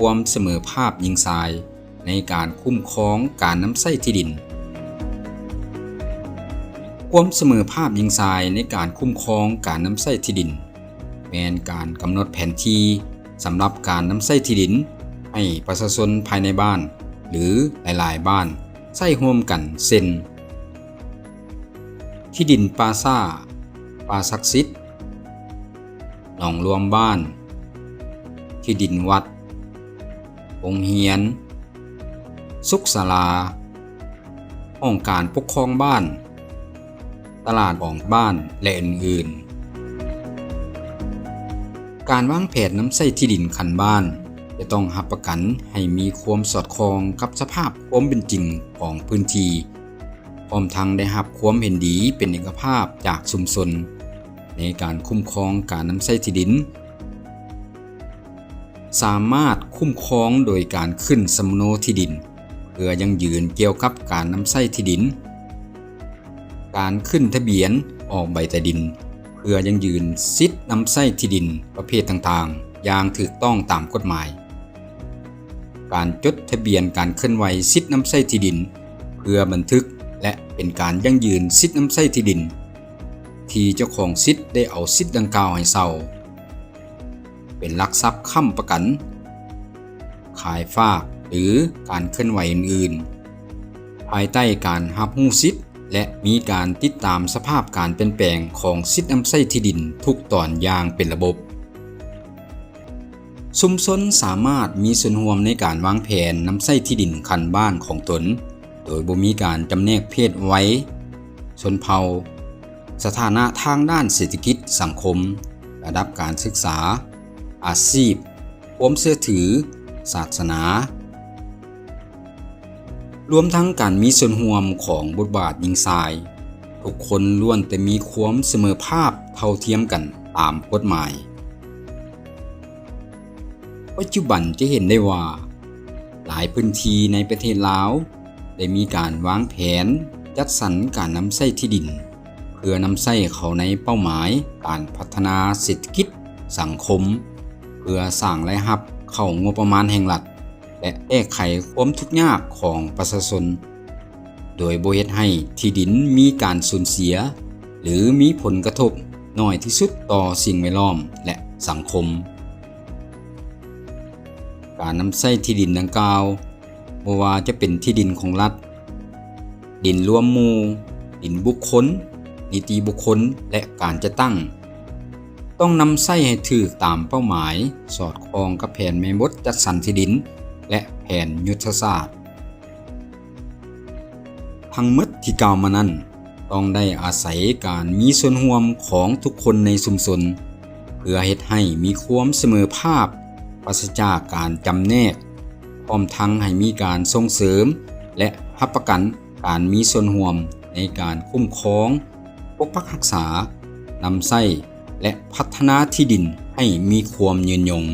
ຄວາມສະເໝີພາບຍິງຊາຍໃນການຄຸ້ມຄອງການນຳໃຊ້ທີ່ດິນ. ຄວາມສະເໝີພາບຍິງຊາຍໃນການຄຸ້ມຄອງການນຳໃຊ້ທີ່ດິນ ແມ່ນການກຳນົດແຜນທີ່ສຳລັບການນຳໃຊ້ທີ່ດິນໃຫ້ປະຊາຊົນພາຍໃນບ້ານ ຫຼື ຫຼາຍໆບ້ານໃຊ້ຮ່ວມກັນ ເຊັ່ນ ທີ່ດິນປ່າຊ້າ, ປ່າສັກສິດ, ໜອງລວມບ້ານ, ທີ່ດິນວັດ, ໂຮງຮຽນ, ສຸກສາລາ, ຫ້ອງການປົກຄອງບ້ານ, ຕະຫຼາດຂອງບ້ານ ແລະ ອື່ນໆ. ການວາງແຜນນຳໃຊ້ທີ່ດິນຂັ້ນບ້ານ ຈະຕ້ອງຮັບປະກັນໃຫ້ມີຄວາມສອດຄ່ອງກັບສະພາບຄວາມເປັນຈິງຂອງພື້ນທີ່, ພ້ອມທັງໄດ້ຮັບຄວາມເຫັນດີເປັນເອກະພາບຈາກຊຸມຊົນໃນການຄຸ້ມຄອງການນຳໃຊ້ທີ່ດິນ. ສາມາດຄຸ້ມຄອງໂດຍການຂຶ້ນສຳມະໂນທີ່ດິນເພື່ອຢັ້ງຢືນກ່ຽວກັບການນຳໃຊ້ທີ່ດິນ, ການຂຶ້ນທະບຽນອອກໃບຕາດິນເພື່ອຢັ້ງຢືນສິດນຳໃຊ້ທີ່ດິນປະເພດຕ່າງໆຢ່າງຖືກຕ້ອງຕາມກົດໝາຍ, ການຈົດທະບຽນການເຄື່ອນໄຫວສິດນຳໃຊ້ທີ່ດິນເພື່ອບັນທຶກ ແລະ ເປັນການຢັ້ງຢືນສິດນຳໃຊ້ທີ່ດິນທີ່ເຈົ້າຂອງສິດໄດ້ເອົາສິດດັ່ງກ່າວໃຫ້ເຊົ່າ ເປັນຫຼັກຊັບຄ້ຳປະກັນ, ຂາຍຝາກ ຫຼື ການເຄື່ອນໄຫວອື່ນໆ ພາຍໃຕ້ການຮັບຮູ້ສິດ ແລະ ມີການຕິດຕາມສະພາບການປ່ຽນແປງຂອງສິດນຳໃຊ້ທີ່ດິນທຸກຕອນຢ່າງເປັນລະບົບ. ຊຸມຊົນສາມາດມີສ່ວນຮ່ວມໃນການວາງແຜນນຳໃຊ້ທີ່ດິນຂັ້ນບ້ານຂອງຕົນ ໂດຍບໍ່ມີການຈຳແນກເພດວັຍ, ຊົນເຜົ່າ, ສະຖານະທາງດ້ານເສດຖະກິດສັງຄົມ, ລະດັບການສຶກສາ, ອາຊີບ, ຄວາມເຊື່ອຖື, ສາສະໜາ, ລວມທັງການມີສ່ວນຮ່ວມຂອງບົດບາດຍິງຊາຍ. ທຸກຄົນລ້ວນແຕ່ມີຄວາມສະເໝີພາບເທົ່າທຽມກັນຕາມກົດໝາຍ. ປັດຈຸບັນຈະເຫັນໄດ້ວ່າ ຫຼາຍພື້ນທີ່ໃນປະເທດລາວໄດ້ມີການວາງແຜນຈັດສັນການນຳໃຊ້ທີ່ດິນ ເພື່ອນຳໃຊ້ເຂົ້າໃນເປົ້າໝາຍການພັດທະນາເສດຖະກິດສັງຄົມ ເພື່ອສ້າງລາຍຮັບເຂົ້າງົບປະມານແຫ່ງລັດ ແລະ ແກ້ໄຂຄວາມທຸກຍາກຂອງປະຊາຊົນ ໂດຍບໍ່ເຮັດໃຫ້ທີ່ດິນມີການສູນເສຍ ຫຼື ມີຜົນກະທົບໜ້ອຍທີ່ສຸດຕໍ່ສິ່ງແວດລ້ອມ ແລະ ສັງຄົມ. ການນຳໃຊ້ທີ່ດິນດັ່ງກ່າວ ບໍ່ວ່າຈະເປັນທີ່ດິນຂອງລັດ, ດິນລວມໝູ່, ດິນບຸກຄົນ, ນິຕິບຸກຄົນ ແລະ ການຈັດຕັ້ງ ຕ້ອງນຳໃຊ້ໃຫ້ຖືກຕາມເປົ້າໝາຍ, ສອດຄ່ອງກັບແຜນແມ່ບົດຈັດສັນທີ່ດິນ ແລະ ແຜນຍຸດທະສາດ. ທັງໝົດທີ່ກ່າວມານັ້ນ ຕ້ອງໄດ້ອາໄສການມີສ່ວນຮ່ວມຂອງທຸກຄົນໃນຊຸມຊົນ ເພື່ອເຮັດໃຫ້ມີຄວາມສະເໝີພາບ, ປາສະຈາກການຈຳແນກ, ພ້ອມທັງໃຫ້ມີການສົ່ງເສີມ ແລະ ຮັບປະກັນການມີສ່ວນຮ່ວມໃນການຄຸ້ມຄອງ, ປົກປັກຮັກສາ, ນຳໃຊ້ ແລະ ພັດທະນາທີ່ດິນໃຫ້ມີຄວາມຍືນຍົງ.